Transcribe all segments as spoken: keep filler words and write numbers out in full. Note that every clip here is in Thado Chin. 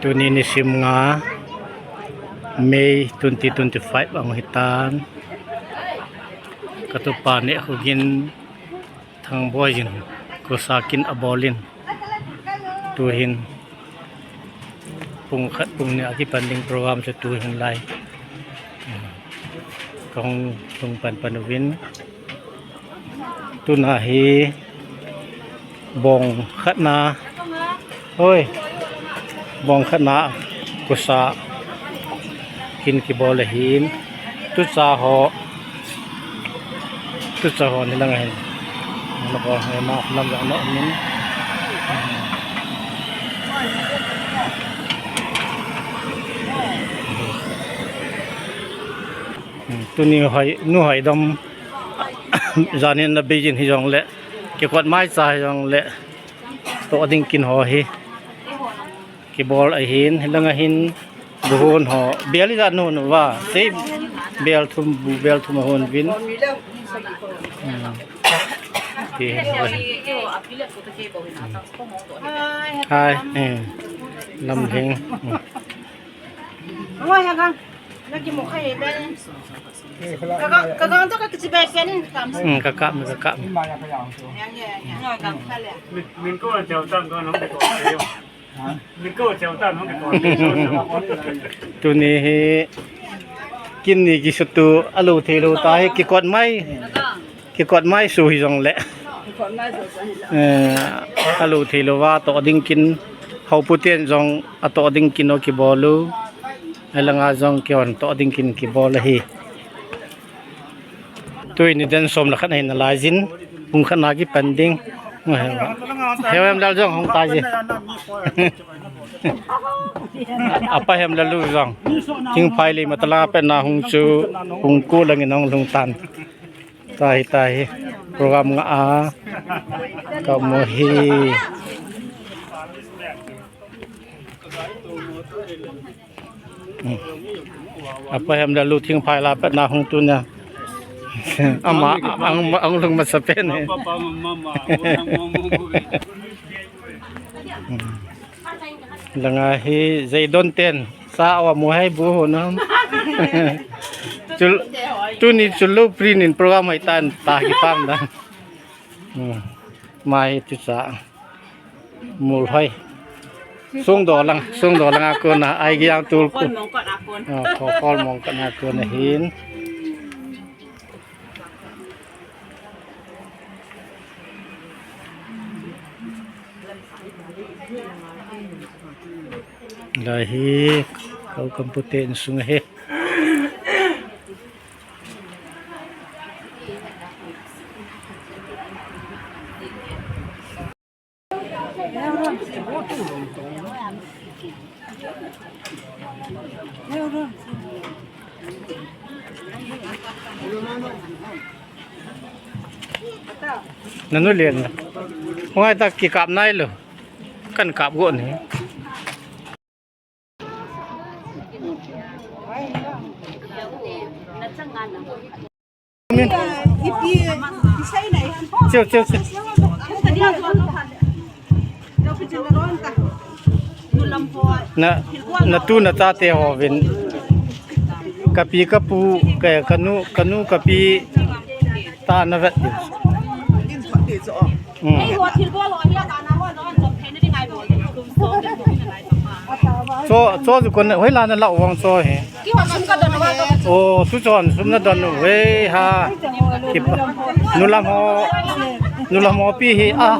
Tuni nisim nga, May twenty twenty-five ahung hitan. Katupa Nehkhogin Thangboi in kusa kin abolin. Tuhin pung khat pung ni a kipan ding program chu tuhin lai. Kahung lhung pan pan uvin. Tuna hi bong khat na. Hoi. Bong khat na kusa kin kibol ahin. Tucha ho. Tucha ho ni lang ahin. Na bol hai ma lam jang no min. Tuni hoi, nu hoi dom. Janin na Beijing hijongle, kikot mai cha hijongle, toh ding kin ho hi kibol ahin, hilang ahin, buhon ho, bel ijat nu nu va, sei bel thum, bu bel thum ahon vin. Hmm. Ti hin va. Hai, eh, lam lhing. Hmm. Oi, ha gang. Na kimu kha he ben. Ka gang, ka gang to ka kichi be ken in kam. Hmm, ka kap, ka kap. Yang, yang, yang. Yang, gang kha le. Min, min ko cheu tan ko nong ko. Min ko cheu tan nong ko. Tuni hi kin ni kisutu alu thei lu ta hi kikot mai. Kikot mai su hijongle. Eh, alu thei lou va toh ding kin, houpu ten jong atoh ding kin o kibol u. Alanga jong kihon toh ding kin kibol ahi. Tuni den som le khat ahin nalai jin, pung khat na kipan ding. Heu em lal jong hung tai ji. Apa hem lalu jong. Thingphai le matala pe na hung chu, hung ku lang in hung lhung tan. Tahi, tahi. Program nga a kamu hi. Hmm. Apa hem lalu thingphai la pet na hung tun a. Ama, ang, ang lung masapen eh. Hmm. Langa hi Zeidon ten. Sa awa mo hai bu ho nam. Chul, tuni chulu print in program hai tan ta ki pam dan. Hmm. Mai tu sa. Mul hai. Sung do lang, sung do lang a kon a, ai giang tul ku. Khol mong kot a kon. Ah, khol, khol mong kot a kon ahin. Lai hi, kau kampute insung ahi. Nanu len. Hung ai ta kikap nai lo. Kan kap go ni. Chiu, chiu, chiu. Na, natu nachate ho vin. Kapi kapu, ka, kanu, kanu kapi ta na vet. Hmm. Cho, cho ju kon, hoi la na lau vang cho he. Oh, tu chon sum na don u, hei ha. Kipa. Nulam ho, nulam ho pi hi a.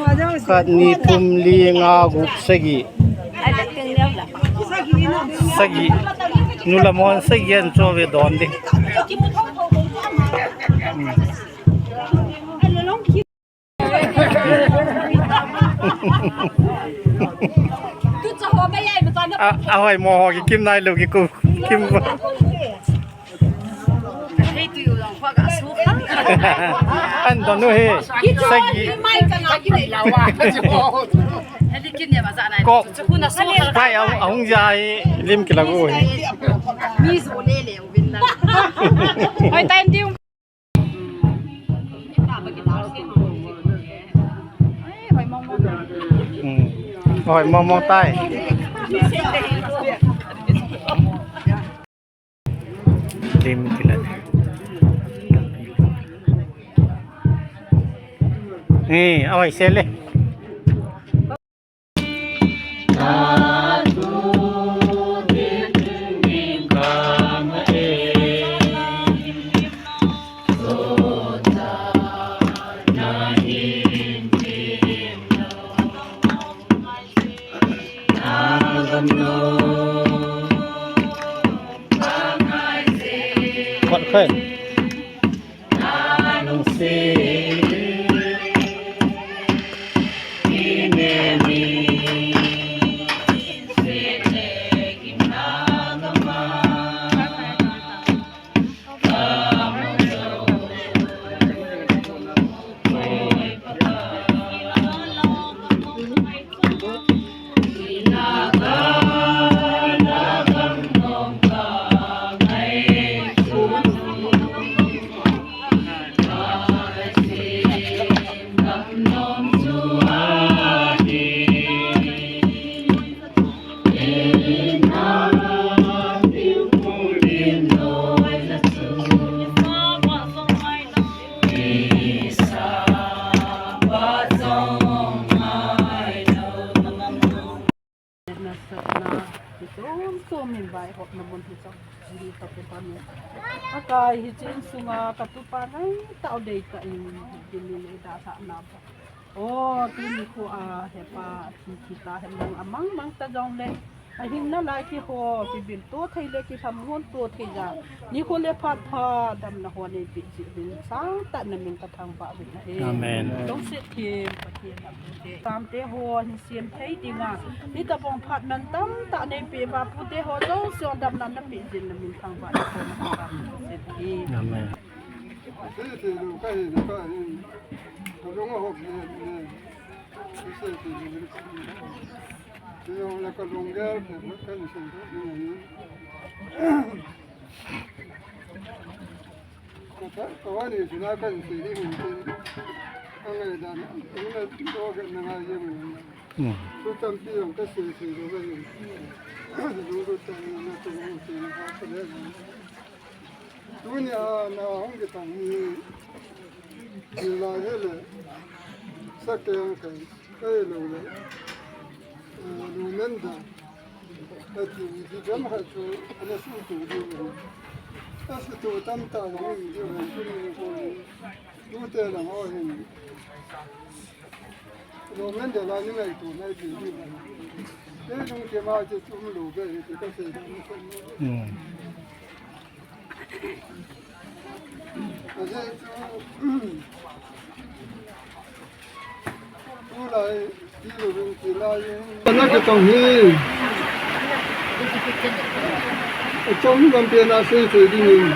Khat, ni, thum, li, nga, gup, sagi. Sagi. Nulam ho sagi an cho ve don di. Hmm. A, a hoi mo ho kikim nai lou kiku, kim. An don u he. Sagi. Ko. Pai ahung, ahung ja hi lim kilagu hi. Hoi, mong mong tai. Hmm. Hoi, mong mong tai. Ni, awai sele. Nasatna, hichom chom in vaihopna mun hichom, hi toh kipan in. Pakai, hiche insunga katupa ngaitah u deitah in, hiti ni le dalhahna. O, tuni nikho a hepa, thi, thi tahen lang amang mang ta jongle, ahinna lai kihou, kibilto thei le kilhamhonto thei a, nikho le phat pha damna ho neipeh jeh uvin, sangtah in namin kathangvah uvin ahi. Amen. Lungset them, Pathen a pute. Samte ho hinsem thei dinga, hitobang phat mantam tah neipeh uva, pute ho jouse ho damna napeh jeh in namin thangvah in kathangvah uvin ahi. Amen. Sei thei lou kahi, kahi. Kalung ahop le, le. Sei thei lou le kahi. Sei jong le kalung gel, le kahi sei thei lou le. Ka, ka, ka vani sina kahi sei ni hin tin. Ka ngaidan, ina to ka na ngai ye mun. Hmm. Thu tampi jong kasei sei lou kahi. Lung lou tah in na tu sei na ha ka le. Tunia nahung kitong hi, hilai hile, sakeng kai, kailou le, eh, lumenda, ati, ti jam khat chu, ana sutu diu. Asutu tamtah jong um diu, tuni nikho hin, tute lang ho hin. Lumenda la ni ngaito, ngaito diu. Kei lungthim a chu um lou be, ti kasei dam. Hmm. Ana kitong hi. Chong lampi a sei sei ding in.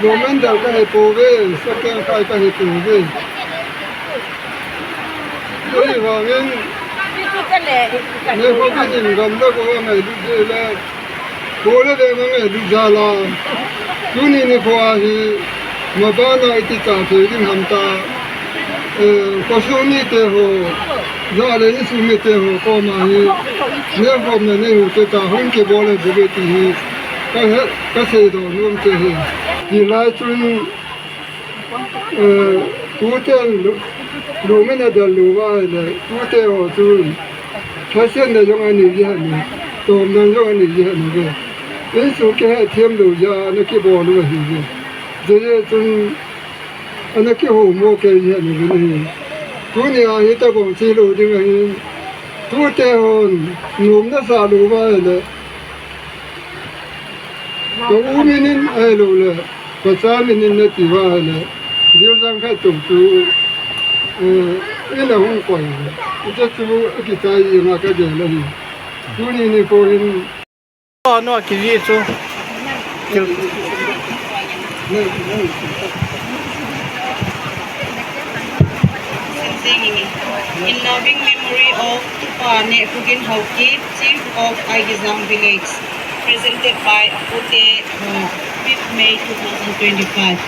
Lumenda kahe pouve, sakeng kai kahe pouve. Ahivangin, neikho kajin gamla ko angailut jeh le, kho le veng angailut jal a. Tuni nikho a hi, mabana iti cha thei ding ham ta. Eh, khosung mite ho, jale insung mite ho, koma hi, neikhomna neihuhna cha hung kibol le jeh ti hi, kahe, kasei doh nom te hi. Hilai chun, Eh, tute lu-, lumenda del lou va le, tute ho chun, lhasetna jong anei jeh ahi, tomna jong anei jeh ahi ve. Insung kihethem lou jeh a ana kibol u ahi ve. Hijeh chun, ana kihoumo kei jeh ahi ve ahi. Tunia hitobang che lou ding ahi. Tute hon, nomna sa lou va le, ka u min in ahilouleh, ka cha min in nati uva ahile, Dilrang khat tou chu, eh, ina hung koi. Hiche chu akichai jeng a kagel ahi. Tuni nikho hin. Oh, no, kivi chu. Kil- In loving memory of Tupa Nehkhogin Haokip, Chief of Aigizang Village, presented by Apute, uh, fifth May two thousand twenty-five.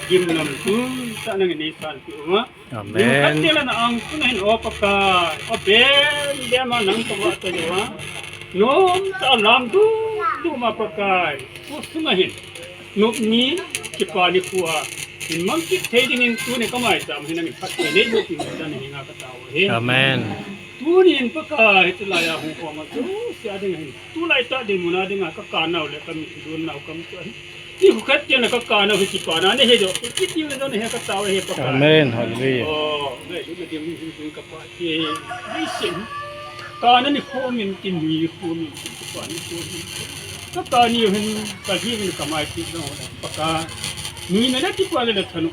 Gimnam tu ta nang ni san tu ma. Amen. Khat tela na angsunga hin o Pakai, o ben dia ma nang toma ta yo a. Nom ta lam tu tu ma Pakai. Usunga hin. Nop ni kipa ni khua. Hin mang kit thei dingin tuni ka maicham hin nang phatthei nei bou pi ta ni nga ka tao he. Amen. Tuni hin Pakai, tulai a hung khom a tu sia ding hin. Tulai ta ding muna ding a ka ka nau le ka mi dun nau kam tu. Ni khu khat tela ka ka nau hi kipa na ni he jo. Kiti le jo ni he ka tao he Pakai. Amen. Hallelujah. Oh, nei du na ding hin hin ka pa ki. Ni sin. Ka na ni khomin kin ni khomin kin kipa ni khomin. Ka ka ni hin ka hi hin ka mai ti no Pakai. Ni na na kipa le thanu.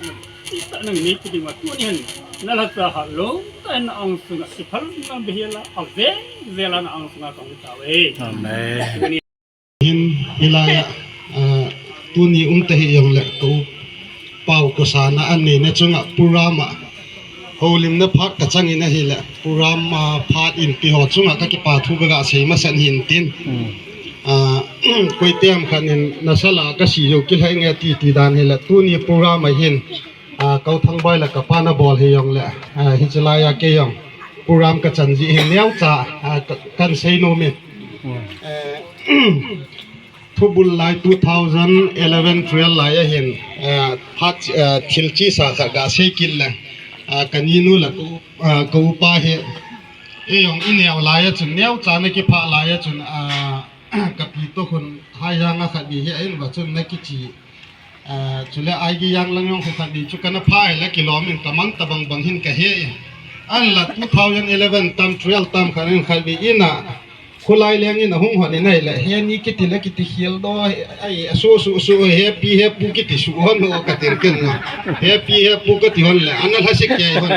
Ita nang ni ti ding ma tuni hin. Na la ta ha lo. Kan angsunga, si phal na behela, a ve, vela na angsunga kong ta ve. Amen. Hin, hilai a, ah, tuni um ta hi jong le, ko, pau ko sa na an nei na chunga, purama. Holim na phat ka chang in a hi le, purama phat in pi ho chunga, ka kipa thu ka ga sei ma san hin tin. Mm. Ah, koi tem khan in, na sala ka si jo ki lai nge ti ti dan hi le, tuni purama hin, ah, Kauthang bai la ka pa na bol hi jong le, ah, hi chilai a ke jong. Program ka chan ji hi neo cha, ah, ka, kan sei nom in. Hmm. Eh, thubul lai two thousand eleven twelve lai a hin, eh, phat, eh, thil chi sa khat ga sei kit le. Ah, ka ni nu la ku, ah, ka upa hi. E jong i neo lai a chun, neo cha na ki pha lai a chun, ah, ka pi to khun hai jang a khat ni hi a in va chun na ki chi. Ah, chule ai gi yang lang jong khu khat ni chu kana phai le kilom in ka mang ta bang bang hin ka he in. An la two thousand eleven tam twelve tam khan in khat ni in a. Khulai leng in a hung hon in ai le. He ni kiti le kiti hial do ai a su su su he pi he pu kiti su hon ho ka tir ken na. He pi he pu kati hon le. An la hla sik ke hon.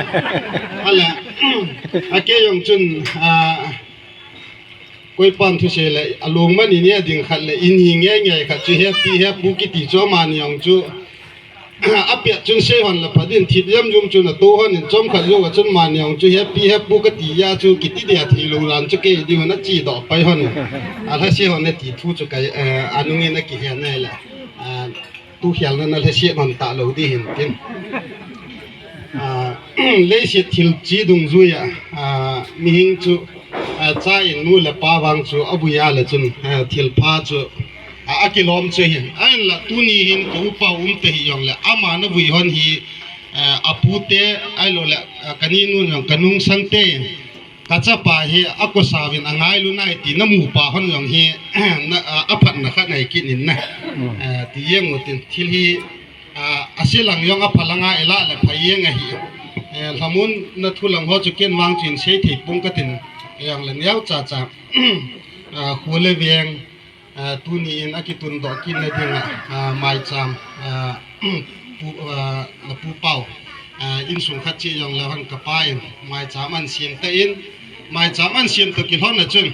Ala. A ke jong chun, ah, Koi pan thu sei le, a lungmon ni nia ding khat le, i ni nge nge khat chu he pi he pu kiti chu amani jong chu. A pet chun sei hon le pha din thip jam jum chun a to hon in chom khat jo a chun mani jong chu he pi he pu kati a chu kiti dia thei lo ran chu kei ding hon a chi doh pai hon. A la sei hon a ti thu chu kai, eh, a nung in a ki he nai le. Ah, tu khial na na le siat man ta lo di hin tin. Ah, leiset thil chi dungjui a, ah, mihing chu, ah, cha in nu le pa vang chu a vui a le chun, ah, thil pha chu, ah, a kilom chu hin. A in la tuni hin ka upa um te hi jong le ama na vui hon hi, ah, a pu te ai lo le, ah, ka ni nu jong ka nung sang te in. Ka chapa hi a kosa vin a ngailu nai ti na mu pa hon jong hi, na, a, a phatna khat nai kit in na. Mm. A, ti jeng u tin thil hi, a, a silang jong a phalang a i la le pha jeng a hi. E, lhamun na thu lang ho chu ken vang chu in sei thei pung ka tin. Jong le neo cha cha. A, khu le veng. Ah, tuni in a kitun doh kit na ding a, ah, maicham, ah, pu, ah, na pu pau, ah, insung khat chi jong le hon ka pa in, maicham an siam ta in, maicham an siam ta kilhon na chun,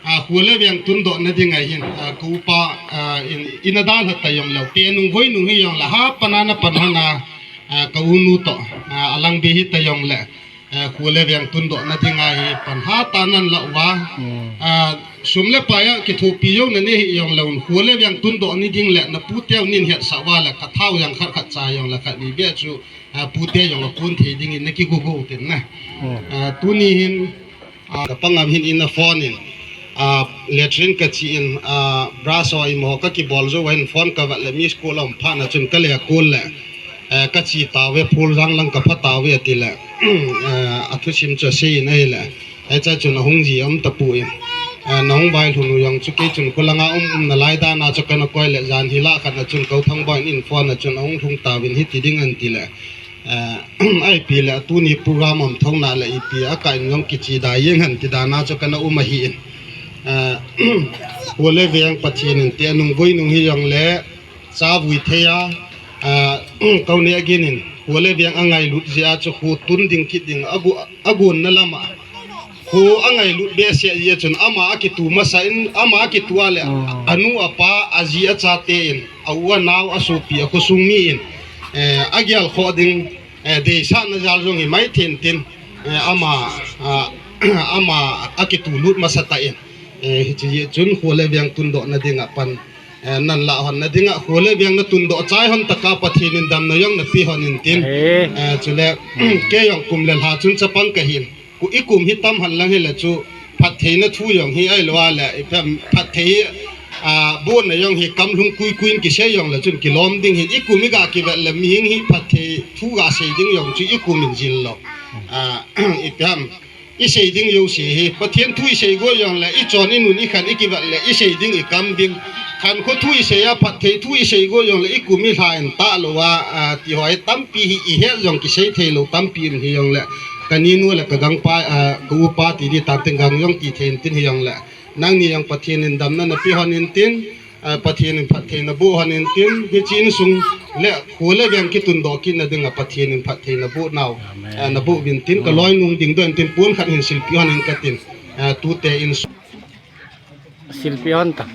ah, khu le veng tun doh na ding a hin, ah, ka upa, ah, in, in a dal hat ta jong le, te nung voi nung hi jong le, ha pana na pan hon a, ah, ka u nu to, ah, a lang be hi ta jong le, Eh, khu le veng tun doh na ding a hi pan ha ta nan la uva. Hmm. Ah, sum le pai a kithopi jong na ne hi jong le un khu le veng tun doh ni ding le na pu teu nin het sa uva le ka thau jang khat khat cha jong le khat ni be chu, ah, pu te jong a kun thei ding in na ki gu gu tin na. Hmm. Ah, tuni hin, ah, ka pangam hin in a phone in, ah, latrine ka chi in, ah, brush o i mo ka ki bol jo wa in phone ka vat le miss call om pha na chun ka le call le. Eh, ka chi tauve, phul jang lang ka pha tauve, ti le, eh, a thusim chu a sei in ahi le. Ai cha chun a hung ji om ta pu in. Eh, na hung vai lhun u jong chu kei chun khu langa um, um na lai dan a chu ka na koi le jan hi la khat na chun ko thang boy in phone na chun a hung lhung tauvin hiti ding an ti le. Eh, ai pi le tuni program om thong na le i pi a ka in jong ki chi da jeng han ti dan a chu ka na um ahi in. Eh, khu le veng Pathian in te nung vui nung hi jong le, cha vui thei a, ah, kau ne a gin in, khu le veng a ngailut jeh a chu khu tun ding kit ding a gu-, a gun na lam a. Khu a ngailut be se jeh a chun ama a kitu masa in, ama a kitu a le, mm, a nu a pa, a ji a cha te in, a u a nau a sopi a khosung mi in, Eh, agel khoh ding, eh, deisahna jal jong hi mai thin tin, eh, ama, ah, ama akitulut masa tan, eh, hiche chun kho le veng tundohna dinga pan, eh, nan lah hon na dinga kho le veng na tundoh chai hon tah a Pathen in damna jong napeh hon in tin. Eh, chule, kei jong kum le lha chun chapang kahin. Ku ikum hi tam hen lang hile chu phattheina thu jong hi ahilou le, iphem phatthei, ah, bohna jong hi kam lhung kui kui in kisei jong le chun kilom ding hin ikum iga kivet le mihing hi phatthei thu ga sei ding jong chu ikum in jil lou. Ah, iphem isei ding jouse hi Pathen thu isei go jong le ichon inun ikhan ikivet le isei ding ikam ding. Khankho thu isei a, phatthei thu isei go jong le ikum ilha in talou a, ah, ti ho hi tampi hi ihet jong kisei thei lou tampi in hi jong le. Kaninu le kagangpa, ah, ka upa ti di tante gang jong ti thei in tin hi jong le. Nangni jong Pathen in damna napeh hon in tin, ah, Pathen in phatthei naboh hon in tin, hiche insung le kho le veng kitundoh kitna dinga Pathen in phatthei naboh nau, ah, naboh uvin tin, kaloinung dingdoh in tin, pon khat hin silpeh hon in katin, ah, tute insung. Silpeh hon tan.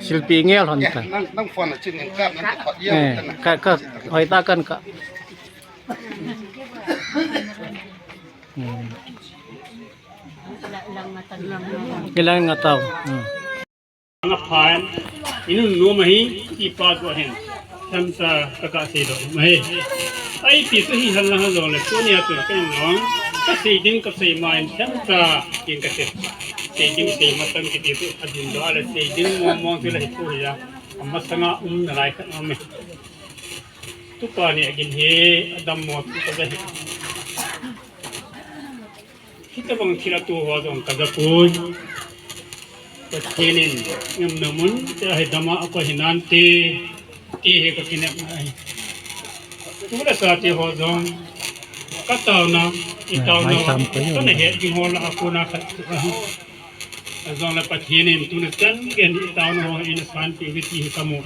Silpeh ngel hon tan. Nang, nang phone a chin in kap nang ka, ka, hoitah kan kap. Hmm. Ilang nga tau. Hmm. Nga phan, inun nom ahi, ipa tu ahin. Themcha kaka seidoh mahi. Ipi tu hi hen lang hen jong le, tunia tu ken jong kasei ding kasei ma in themcha kin kasei. Sei ding sei ma tang kiti tu adin doh le sei ding mong mong tu le hi tu hi a. Amasanga um nalai khat um e. Tupa ni agin hi adammo tu kaja hi. Hitabang thil atoh ho jong kaja poi. Pathen in ngamna mun te ahi dama akoi hinante, ti hi kakinepna ahi. Tu le sa ti ho jong kataona, itaona, kana het ding ho lah a kona khat ahi. Ajong le Pathen in tuni chan gei itaona ho ina sanpeh uve ti hi kamu.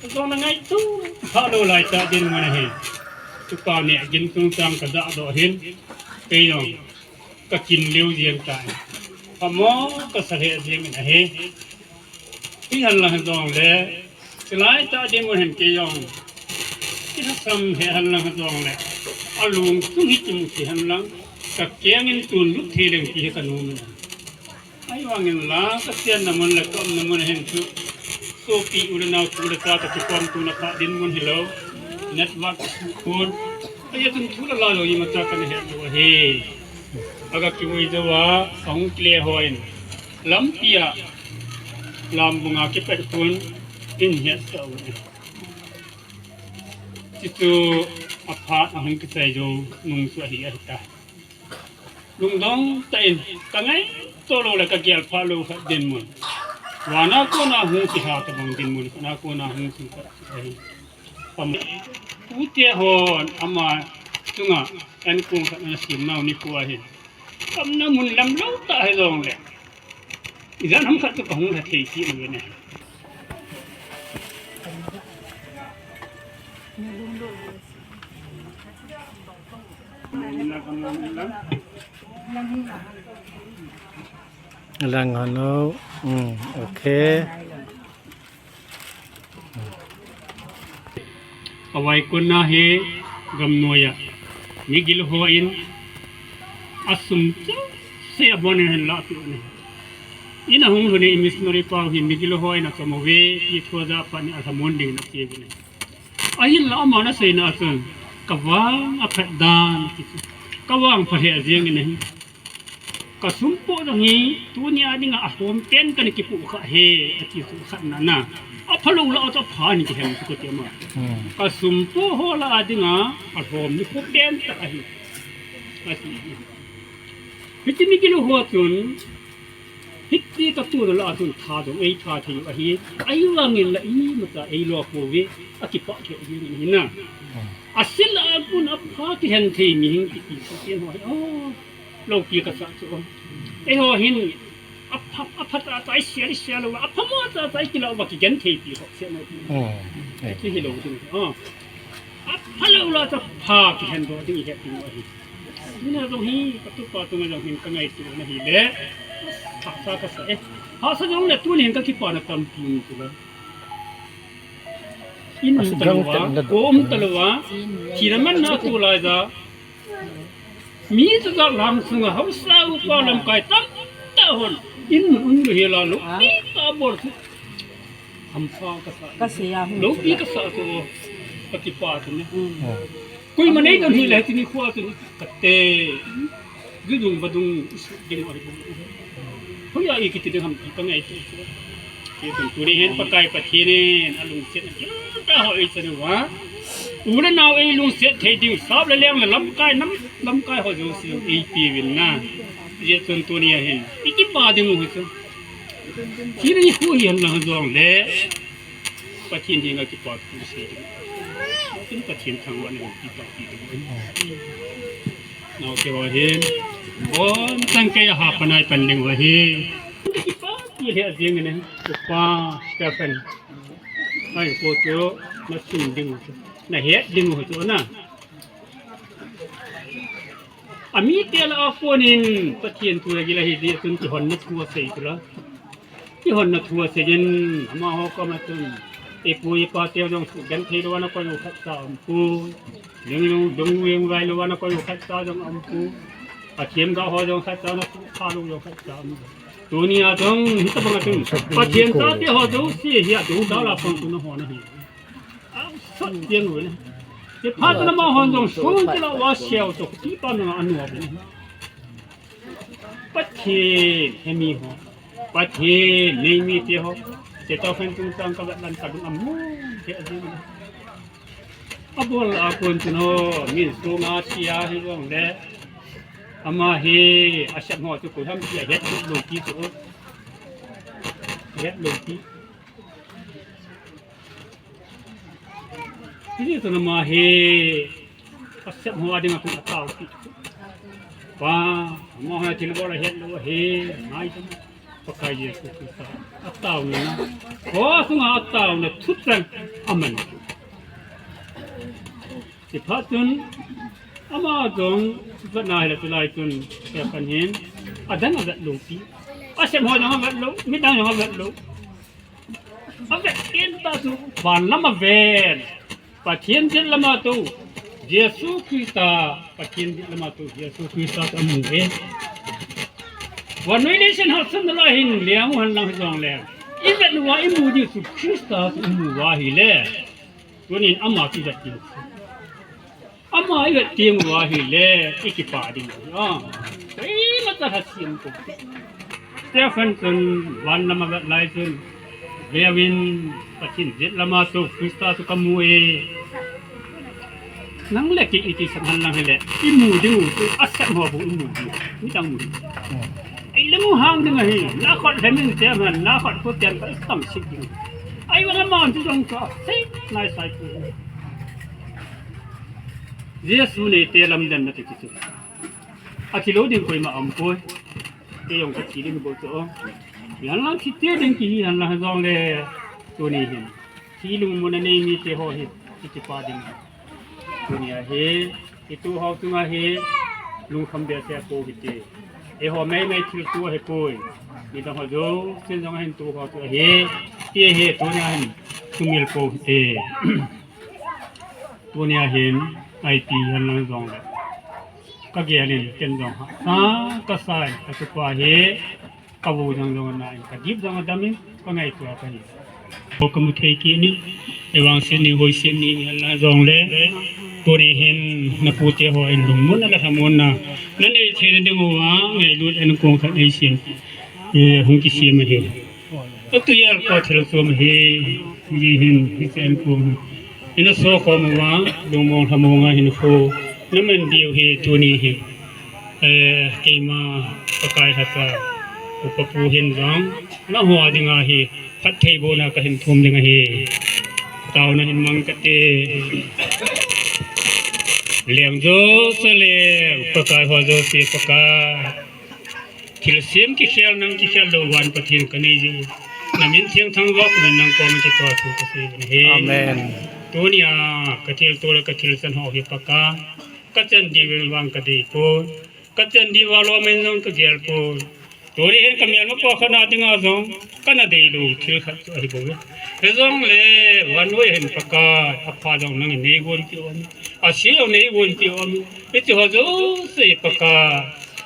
Ajong le ngaito phalou lai tah dinmun ahi. Tupa ni agin chungchang kaja doh hin. Kei jong kakin leo jeng tai. Phamo kasa lheh jeng in ahi. Hihen lang jong le, chulai tah dinmun hin kei jong kilhasam lheh hen lang jong le, alungthim hi kimu thei hen lang, kakeng in tunlut thei leng ti hi kanom in. Ahivangin la, kachenna mun le kaumna mun hin chu, sopi u le nao, tu le cha kakikhom tuna kha dinmun hilou, network isuh pon. Ajeh chun thu le la jong imacha kana het lou ahi. Aga kivui jouva, ahung kile hon, lampia, lambunga kipet khun, in hetsah u ahi. Chuchu aphat ahung kichai jou nung chu ahi, ahitai. Lungdong tah in kangaito lou le kagel phalou khat dinmun. Vana kona hung kilha tabang dinmun, vana kona hung kilha ahi. Pam-, pute hon ama chunga enkong khat ana sem nau nikho ahin. Kamna mun lamlou tah hijongle, ijat ham khat chu kahung lha thei kit uve ne. Lang hon o. Hmm, okay. Avaikonna hi gamnoiya migil hon asum chengse abonin ahin lahpeh u ahi. Ina hung lhun in missionary pau hi migil hon achom uve, ti thu ajah phat in alhamon dingin ache uve. Ahinla aman aseina a chun, kavang aphat dan, kavangpha lheh jengin ahi. Kasumpoh jong hi, tunia dinga alhom pen kana kipoh kha e, ati chu khatna na. Aphalou lah a chu apha ni kihem chu kati ama. Hmm. Kasumpoh ho lah a dinga alhom nikho pen tah ahi, ati. Hiti migil ho chun, hiti katohna lah a chun tha jong eitha thei u ahi. Ahivangin la imacha eilo pouve, akipah lheh jengin ahi na. Hmm. Asil a pun apha kihen thei mihing kiti chu ken ho hi. Oh. Loupi kasah chu. Eiho hin apha, apha tah tah isel, isel lou, aphamo tah tah ikilah uva kigentheipi ho seh mo. Hmm. Ti hilou ding. Ah. Aphalou lah a chu apha kihen doh ding ihet ding u ahi. Tuna jong hi, katupa tunga jong hin kangaito na hile. Hahsa kasa e. Hahsa jongle tuni hin kakipana tampi um chu le. In um talouva, ko um talouva, thina manna tulai ja. Mi chujat lang sunga haosa upa lamkai tamtah hon in um lou hela lou. Pi ka bol chu. Hamsa kasa. Loupi kasa chu. Ka kipah chu ne. Koima nei dam hile tuni khoa chu kate. Judung vadung isu ding oi. Hoiya ikiti ding ham ti ka ngaito. Tuni hin Pakai Pathen in alungsetna kila tah ho eichan uva, u le nao eilungset thei ding, sap le leng le lamkai nam, lamkai ho jouse eipeuvin na. Hijeh chun tunia hin ikipah ding u hi chu. Thina nikho hihen lang jongle Pathen henga kipathu sei ding. Tun Pathen thangvahna hin kipathu sei ding. Naote ho hin, bonchan keiya hapan a pan ding u ahi. Kipathu lheh jeng in, upa Stephen. Ai, ko chu, na sim ding u chu, na het ding u chu na. Amite lah a konin Pathen thu agil ahi jeh chun kihonna thu asei chu la. Kihonna thu asei in, amaho koma chun, ipu ipa teu jong sugenthei louva nakoi u khatcha aumpoi. Lunglung, lunglung vai louva nakoi u khatcha jong aumpoi. Athemgao ho jong khatcha, nasukha lou jong khatcha aumpoi. Tunia jong hitobanga chun Pathen chate ho jouse hi adou dal a pang chu nahon ahi. Asot jeng uvin. Chuphat chun amahon jong sun chilou va seo chu kipana anu uvin. Pathen hemi ho, Pathen neimite ho, Stephen chungchang kavet lan kalung amu jeng jeng. Abol a kon chun o, min sunga thi ahi jongle, ama hi asep ho chu koiham ti ahet lou pi chu. Het lou pi. Hijeh chun ama hi asep ho adinga kon atao pi. Pa, amaho thilbol ahet lou ahi, ngai chun. Pakai Jesu Christa ataona, kho sunga ataona thutan aman. Chuphat chun ama jong vetna hile chulai chun Stephen hin adang avet lou pi. Asep ho jong avet lou, midang jong avet lou. Avet in ta chu van lam aven. Pathen jet lama tou Jesu Christa, Pathen jet lama tou Jesu Christa chu amu e. Vannoiya leiset hasan lai hin leng u henlang hijongle, ivet uva imu diu chu Christa chu imu uva ahile, tunin ama chu ivet diu. Ama ivet teng uva ahile, ikipah ding ahi. Koima cha lhasim ko. Stephen chun van lama avet lai chun, veuvin, Pathen jet lama tou Christa chu kamu e. Nang le kei iti sang henlang hile, imu diu chu asep ho bou imu diu. Midang mu. Ei le mu hang ding ahi, na khut le min te man, na khut khu ten ka itam sik ding. Ahivang aman chu jong chu asei nai sai pu. Jesu neite lamdanna ti chu. Athi lou ding koima aumpoi. Kei jong kathi ding bou chu. Ihenlang thite ding kihi henlang jongle tuni hin. Thi lungmonna nei mite ho hi, ikipah ding. Tunia hi, ituhou chunga hi, lungkham behseh pou hite. Eiho meimei thilto ahipoi. Midang ho jousen jong ahin tohou chu ahi. Ti hi, tunia hin, sumil pou hite. Tunia hin, ipi henlang jongle. Kagel in, ken jong hahsa kasai, katupa hi. Ka vo jong jong ana in, ka dip jong adam in, ka ngaito a kahi. Ko kamu thei kit in, evangel ni, hoisin ni, ana jongle, tuni hin, napu te ho in lungmonna le lhamonna nanei theina diuva, ngailut enkong khat neisem, eh, hung kisem ahi. Atu yal ko thil som ahi, hi hin, hi enkong. Ina sokhom uva, lungmong lhamong a hinkho naman diu hi tuni hi. Eh, keima Pakai lhasa, upa pu hin jong, nangho dinga hi, phattheibohna kahin thum ding ahi. Taona hin mang kate. Leng jouse leng, Pakai ho jouse Pakai. Thilsem kikhel nang kikhel lou van Pathen kanei jeh u. Namin thengthang uva kamin nang koma kipathu kasei uve. Amen. Tunia kathilto le kathilchan ho hi Pakai. Kachan diuvin vang kadei poi. Kachan diuva lom in jong kagel poi. Tuni hin ka melma pa khat na dinga jong kana deilou thil khat chu ahi bou. Hijongle, vannoi a hin Pakai, apha jong nangin neigonpeh u ahi. Ase jong neigonpeh u ahi. Hiti ho jouse Pakai,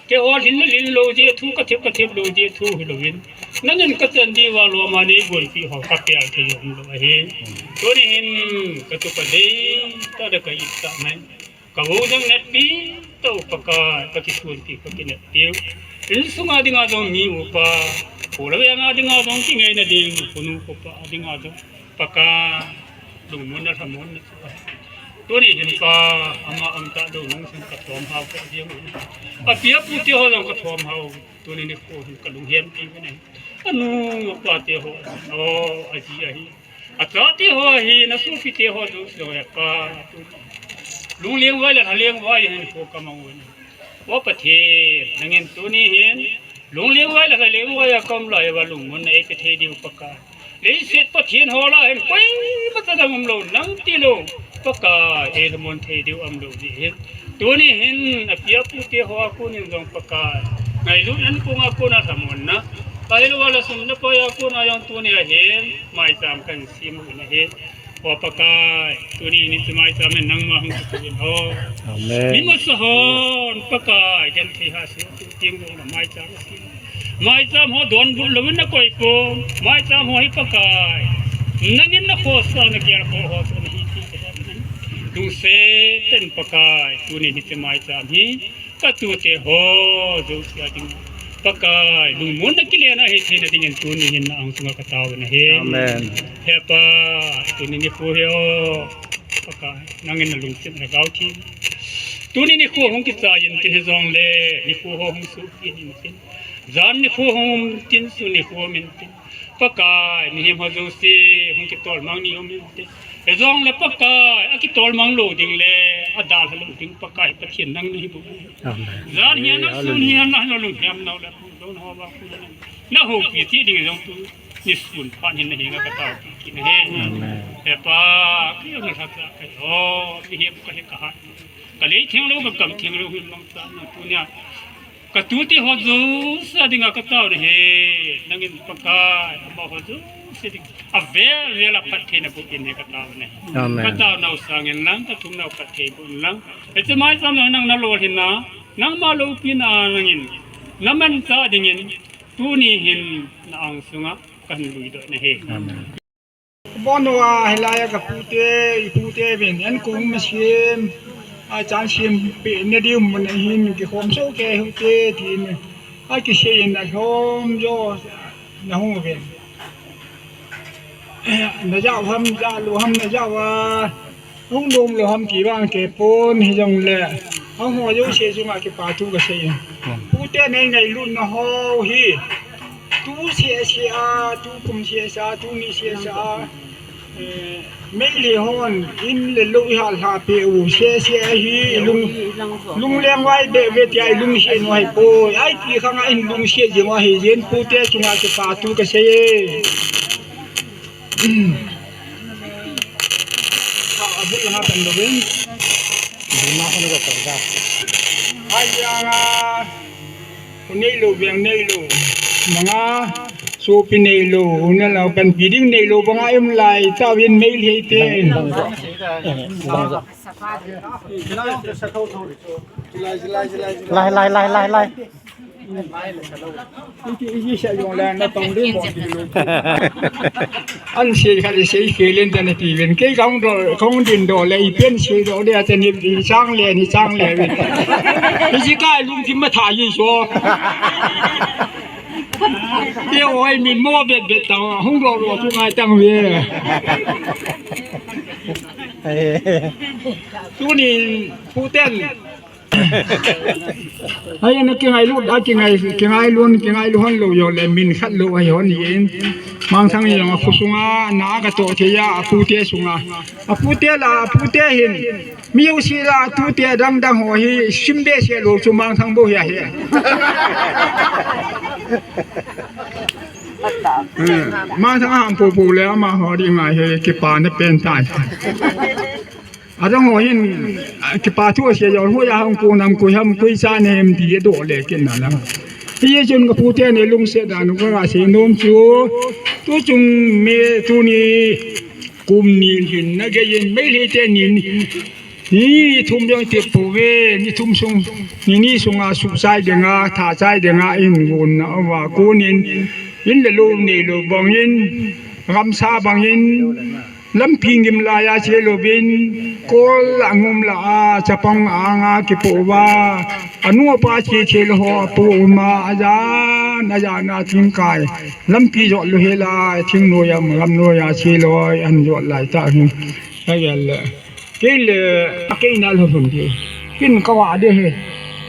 keiho lhinna lhin lou jeh thu, kathep kathep lou jeh thu hilouvin, nangin kachan diuva loma neigonpeh ho kapel thei umlou ahi. Tuni hin katupa deitah le ka-it tah mai. Ka-u jong natpi tau Pakai, kakisonpi, kakineppiu. Insunga dinga jong mi upa, kho le veng a dinga jong kingaina ding, khonu khopa dinga jong Pakai, lungmonna lhamonna chu ahi. Tuni hin Pa, ama aumtah lou nung chun kathom hao kha jeng u ahi. Api apu teho jong kathom hao. Tuni nikho hin kalunghem piuvin ahi. Anu apa teho, o, aji ahi. Acha teho ahi, nasopi teho jouse jong ahi Pa. Lungleng vai le lhaleng vai hinkho kamang uvin ahi. O Pathen, nangin tuni hin lungleng vai le lhaleng vai a kaum lai uva lungmonna eipe thei diu Pakai. Leiset Pathen ho lah a hin koima cha dang umlou, nang tilou Pakai, eilhamon thei diu umlou jeh hin. Tuni hin api apu teho a konin jong Pakai, ngailutna kong a kona lhamonna, ahilouva lhasam le pai a kona jong tuni a hin maicham kahin sem uvin ahi. O Pakai, tuni nichu maicham in nangma hung kipui in o. Amen. Mi masa hon Pakai, genthei hahsa u teng jong le maicham asem. Maicham ho donbut louvin nakoi pon. Maicham ho hi Pakai, nangin nakhohsah, nagelkhoh ho chu nahi ti kahet in ahi. Lungset tah in Pakai, tuni hiche maicham hi katute ho jouse a ding Pakai, lungmonna kilena hitheina dingin tuni hin na-ang sunga kataovin ahi. Amen. He Pa, tuni nikho hi o Pakai, nangin nalungset lhagao thim. Tuni nikho hung kichai intin hijongle, nikho ho hung sohkit intin, jan nikho hung um intin, sun nikho um intin, Pakai, mihem ho jouse hung kitolmang ni um inte. Hijongle Pakai, akitolmang lou ding le adalha lou ding Pakai Pathen nang nahi bou. Amen. Jan hihen lang, sun hihen lang, nalunghem nau le, lungdon ho vang khu nahoupi ti ding jong tu nisun phat hin nahenga kataopi kit ahi. Amen. He Pa, kei jong nalhacha kahi o, mihem kahi kahat. Kalei thenglou, kakam thenglou hin mangcha nang tunia. Katute ho jouse dinga kataona ahi, nangin Pakai, amaho jouse ding avel vel a phattheina boh in ahi kataona ahi. Amen. Kataonau sangin lang, kathumnau phatthei boh in lang. Hiche maicham nang nalolhinna, nangma loupina nangin namanchah dingin, tuni hin na-ang sunga kahin luidoh in ahi. Amen. Abonuva hilai a kapute, ipute uvin, an kong masem, achan sempeh nadiu mun ahin, kikhom soh kei hite, tin akisei in alhom jo nahung uvin. Najah u ham, jah lou ham, najah uva hung nom lou ham ti vang kei pon hijongle, ahung ho jouse chunga kipa thu kasei in. Pute nei ngailutna ho hi, tu seh seh a, tu kum seh seh a, tu ni seh seh a, eh, Meitei hon in le lou ihal lhah peh u seh seh ahi, lung, lungleng vai beh ve tia ilungset u ahipoi. Ahi ti khang a in lungset jeng u ahi jeh in pute chunga kipa thu kasei e. Abul langa pen doin. Bima kona ka parda. Ai anga. U neilou, veng neilou. Manga, sopi neilou, u nalou, panpi ding neilou, banga um lai, tauvin Meitei te. Lai, lai, lai, lai, lai. Iti, iti sa jong la na tong le mo ti lo. An sei kha le sei khel in ta nati ven. Kei kong do, kong din do le i pen sei do le ata ni, ni chang le, ni chang le ven. Ni si kai lungthim ma tha yi so. Te oi min mo bet bet ta hung ro ro chu ngai tang ve. Tuni puten. Ai, na kingailut, a kingai, kingailun, kingailu hon lou jong le, min khat lou ahi hon in. Mangthang jong a khosunga, na katoh thei a, apute sunga. Apute la, apute hin. Mi jouse la, atute dang dang ho hi, sim behseh lou chu Mangthang bou hi ahi. Hmm. Mangthang a ham popo le, amaho dinga hi, kipana pen tai. Adang ho hin, a, kipa thu asei jong, hoiya hung kon ham, koi ham, koi cha ne hem ti adoh le kit na lang. Hijeh chun ka pute ni lungset dan u ka ga sei nom chu. Tu chung me tuni kum ni hin na gei in Meitei te ni ni, ni thum jong ti pouve, ni thum sung, ni ni sunga suhchai dinga, thachai dinga in gon na uva konin, in le lo nei lo bangin, gamsa bangin, lampi ngim laiya che louvin, kol a ngum la a, chapang anga kipo uva, anu apa che che lo ho apo uma, ajan, ajan a thingkai, lampi jot lo hela, thing noiya, gam noiya che lo, an jot lai ta hin. Avel le. Kei le, a kei na lo hum di. Kin ka va de he.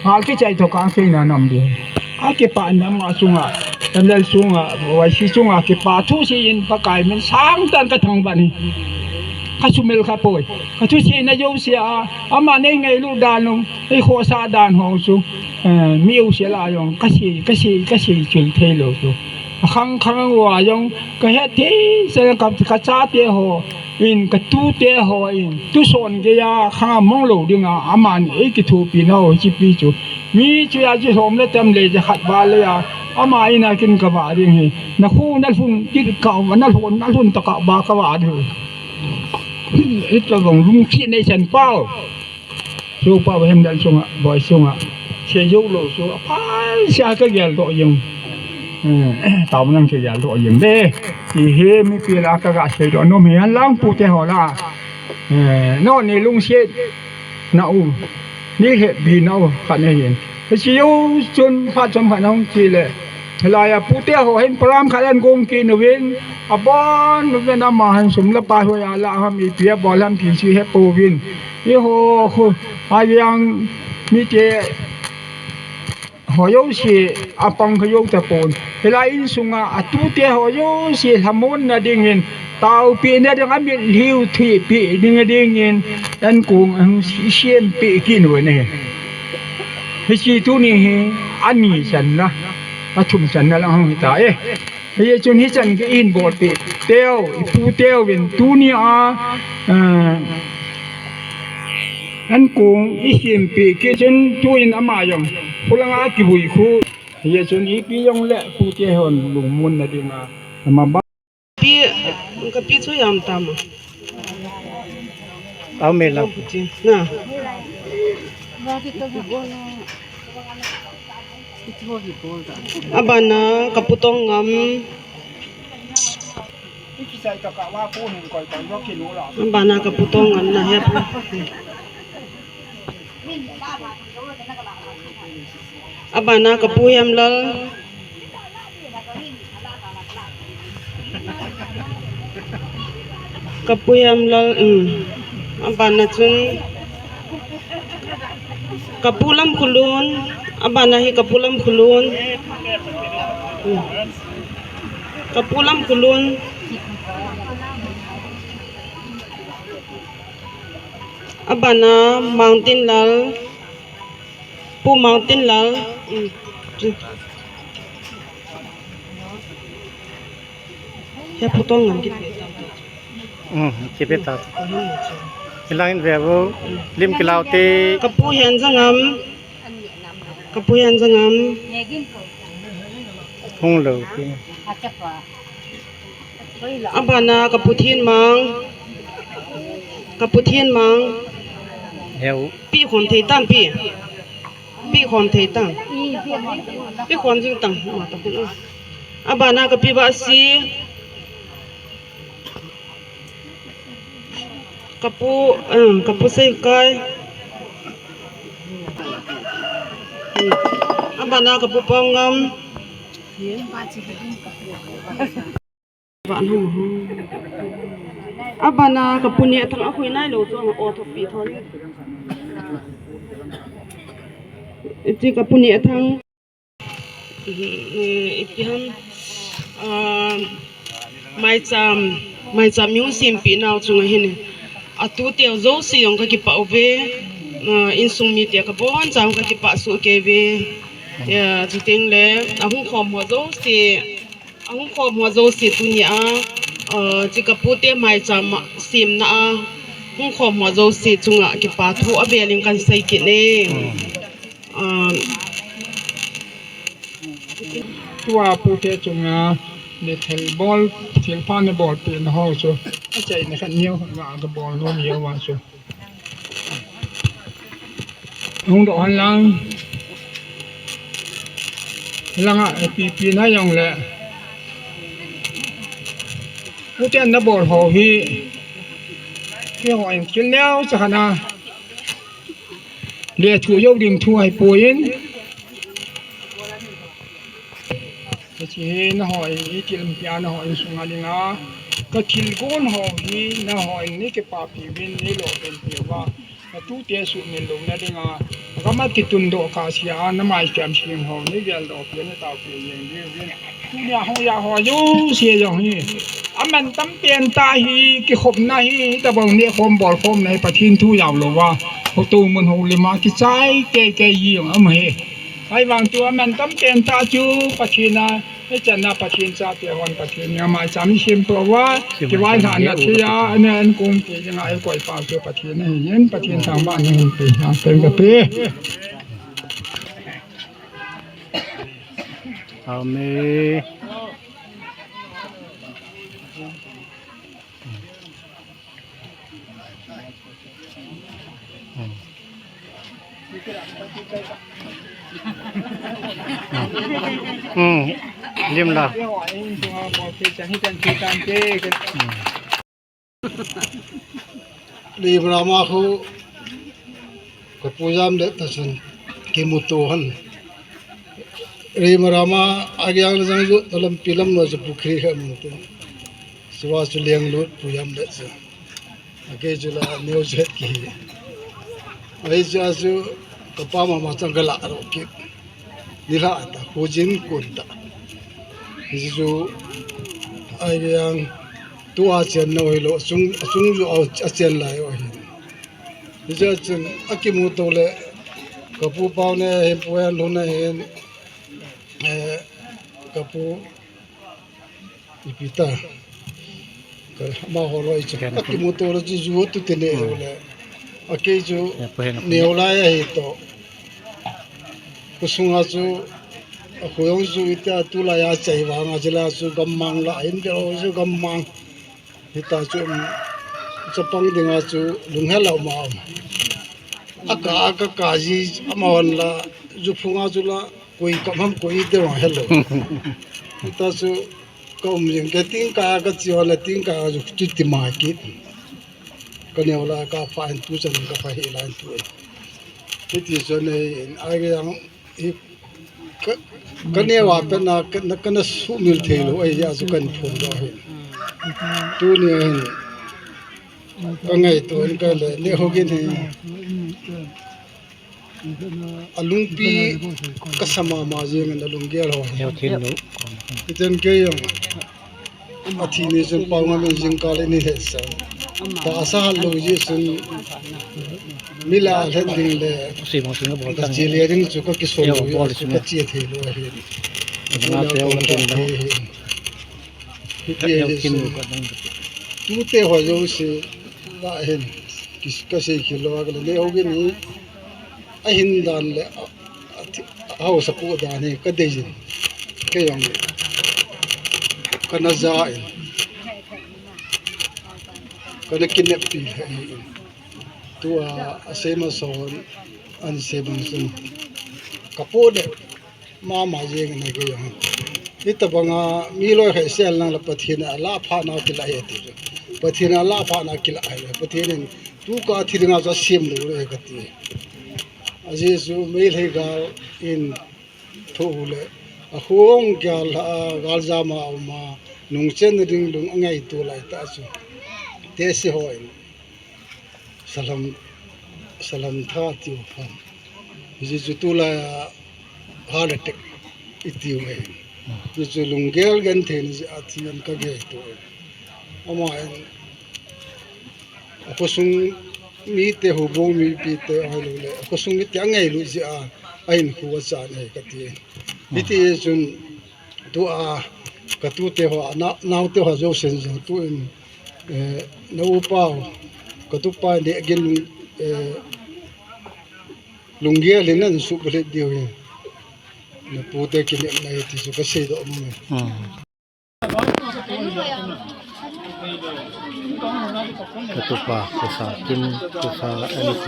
Ngal kichai to ka kei na nam di. A kipa nam a sunga, tamlel sunga, Y C sunga, kipa thu si in Pakai min sang tan ka thangvah in. Ka sumil ka poi. Ka thuseina jouse a, ama nei ngailu dan u, ei khosa dan ho chu. Eh, mi u se la jong, ka sei, ka sei, ka sei chul thei lou chu. A khang khang uva jong, ka het thei, se ka, ka chate ho. In ka tute ho in, tuson geiya khang mong lou dinga, aman ei kithopi nau, hiche pi chu. Mi chu ya chu som le tam le ja khat val le ya, ama in a kin ka va ding hi. Na khu na lhun kit ka, na lhun, na lhun ta ka ba ka va ding. Ito bang lung khi nei chan pau. Chu pa hem dal sunga, boi sunga. Se jou lou chu, apha sia ka gel doh jeng. Eh, tau nang ka gel doh jeng de. Ti hi mipi la ka ga sei doh nom hi, alang pute ho la. Eh, no ni lungset na u. Ni hetpi na u, khat na hin. Ka sei jou chun, phat chom phat nong ti le. Hilai a pute ho hin program khat an gong kit uvin, abon uvin ama hin sum le pai hoiya la ham ipi abol ham ti chu hepouvin. Eiho, khu, a jang mite ho jouse, apang kha jou tapon. Hilai insunga, atute ho jouse, lhamon na dingin, taopeh na ding, amitlhiu thuipeh ding dingin, an kong ahung sempeh kit u ahi. Hiche tuni hi, ani channa, athum channa lang hung hita e. Hijeh chun hichan gei in bolpeh teu, ipu teu vin tuni a, eh, an kong isempeh kit chun tuin ama jong, khulanga kivui khu. Hijeh chun ipi jong le pute hon lungmon na dinga, ama ba. Pi, ka pi chu jam tam a. Au me la. Na. Abana ka pu Tongngam. Abana ka pu Tongngam na he pu. Abana ka pu Hemlal. Ka pu Hemlal, um. Abana chun ka pu Lamkhulun, abana hi ka pu Lamkhulun. Hmm. Ka pu Lamkhulun. Abana Mountain Lal. Pu Mountain Lal. Hmm. He pu Tongngam kit. Hmm, kipeh ta. Hilai in ve vo, lim kilau te. Ka pu Henjangam. Ka pu Henjangam. Hung lou pi. Abana ka pu Thenmang. Ka pu Thenmang. Heu. Pi khom thei tam pi. Pi khom thei tam. Pi khom jing tam. Ma ta pu. Abana ka pi Vasi. Ka pu, eh, ka pu Seikai. Abana ka pu Paongam. Abana ka pu Nehthang a khui nai lou chu o thop pi thon. Ti ka pu Nehthang. Eh, ipi ham, ah, maicham, maicham mi hung sempeh nau chunga hin, atute jouse jong ka kipah uve, ah, insung mite ka boncha jong ka kipah soh kei uve. Eh, chuteng le, ahung khom ho jouse, ahung khom ho jouse tunia, ah, chi ka pute maicham semna a, hung khom ho jouse chunga kipa thu avel in kan sei kit e. Ah, Tua pute chunga, ne thil bol, thil pha ne bol pe na ho chu. A chai na khat neo, ma ka bol no neo wa chu. Hung do han lang. Langa, eh, pi, pi na yong le. Pute na bol ho hi. Ki ho in kin neo cha hana. Le thu yo ding thu hai po in. Hiche hi nahoi, i thil pia nahoi sunga dinga. Ka thil gon ho hi nahoi ni kipapi vin ni lo pen pi va. Ka tute sumil louna dinga. Ka mat kitun doh kha sia na mai kiam sing ho ni gel doh pi na tao pi yeng di vin. Tunia ho ya ho jouse jong hi. Aman tam pen ta hi kikhopna hi tabang ne khom bol khom na hi Pathen thu jao lou va. Ho tu mun ho lima kichai kei kei jong am hi. Ahivang chu aman tam pen ta chu Pathen a, hichan a Pathen chate hon Pathen ni amai cham i sem to va, kivai lhahna thei a, ana an kong te jeng a, i koi pa chu Pathen ahi in, Pathen thangvah na hin pe, na pen ka pe. Amen. Hmm. Lim la. Hmm. Lim la ma khu. Ka pu jam le ta chun kimuto han. Ri marama agiang le jang ju ta lampi lam no chu pukhri kha mun tin. Suwa chu leng lut pu jam le chu. Ake chu la neo jet ki. Ai chu a chu ka pa mama chang ka la ro ki. Ni la ta khu jin kun ta. Hi chu agiang tu a chen no hi lo chung chung ju a chen lai o hi. Hiche chun akimuto le, ka pu pau ne hin pu hen lhun na hin, eh, ka pu ipi ta, ka ma ho loi chu. Akimuto le chu ju tu te ne le, akei chu neo lai ahi to. Khosunga chu, a khoyong chu ita tulai a chai vanga chila chu gammang la, hin de chu gammang. Hita chu, um, chapang dinga chu lunghel a um a um. A ka, a ka, ka ji, amahon la, ju phunga chu la, koi ka mam koi te ma hello. Hita chu, ka um jing, ka ting ka, ka chi ho la ting ka, ju chu ti ma ki. Ka neo la, ka fa en tu chan, ka fa he la en tu. Hiti chu nei, in, ai ke yang, Hi ka, ka neo a pen na, ka na, ka na sumil thei lou, ahi a chu kan phun doh hi. Tuni hin, ka ngaito in ka le, le ho gin hi. A lungpi ka sa mama jing in a lunggel ho hi. Neo thin lou. Iten kei jong. A thi ni chun pau ngam in jingkah le ni he sa. Ta sa hal lou ji chun mi la hlen ding le. Sui mong sui na bol ta tang. Chi le ding chu ka kisol lou ji, bol chu ka chi thei lou ahi. Nga te ho ka tin dang. Hiti ahi chu. Tute ho jouse la hin. Kis ka sei khel lou a ka le le ho gin hi. A hin dan le a, a thi, a hausa pu dan hi ka dei jin. Kei jong ka na ja in. Ka na kinep pi le in. Tua a sei ma son an sei bang sun. Ka pu de. Mama jeng na kei jong. Hitabanga mi loi khai sel nang la Pathen a la pha na kila he ti. Pathen a la pha na kila he. Pathen in tu ka thi dinga chu a sem lou le ka ti. A Jesu mei lhei gal in thu le. A hung gal, a gal jama uma. Nung chen ding lung angai tu lai ta chu. Te si ho in. Salam, salam tha tiu phan. Hiche chu tulai a heart attack i tiu ahi. Hiche chu lunggel genthei na jeh a thi in ka gel tu ahi. Ama in a khosung mite, houbung mipi te ahilou le, a khosung mite angailut jeh a, a hinkho a chan ahi ka ti. Hiti chun, Tua, ka tute ho, na, naote ho jousen jong tu in, eh, na upa ho, ka tupa ne gin lung, eh, lunggel in nan suhbulhit diu hi. Napu te kinepna e ti chu kasei doh mong e. Hmm. Katupa, kasa, kim, kasa, M K.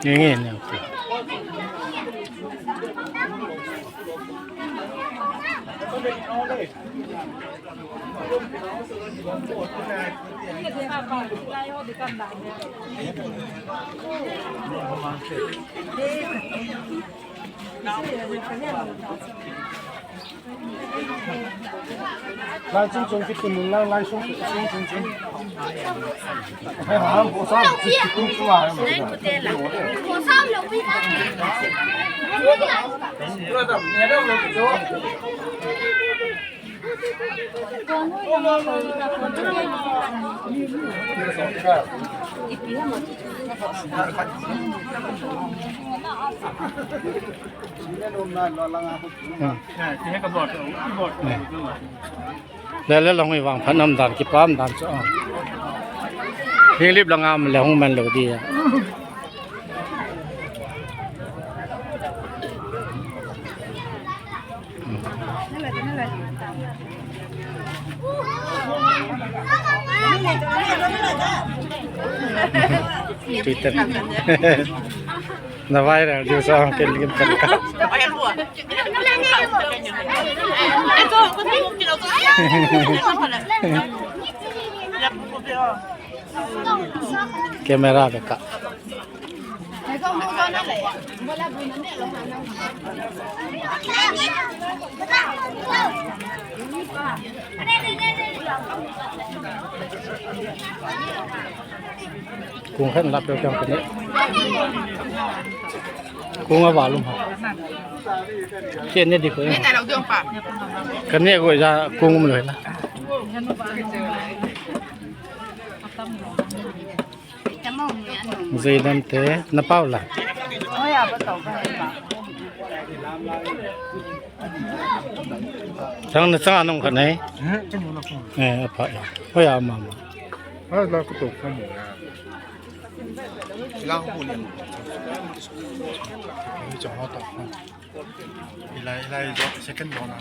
Nge, nge, nge. Lai chung chung kiti mun lang, lai sung sung chung chung. Hai ha, bo sa, chung chung chung ha. Hmm. Hmm. Le, le, long i vang phat nam dan, kipam dan chu. Hing lip lang am le hung man lo di a. Twitter. Na viral diu sa ken ken kan ka. Camera beka. Kung khen lap leo keng kene. Kung a valum ha. Kene di ko. Kene ko ja kung um lo na. Zeidan te, na pau la. Chang na chang anong khat nei. Eh, apa ya. Hoya mama. Ilai, ilai, second one.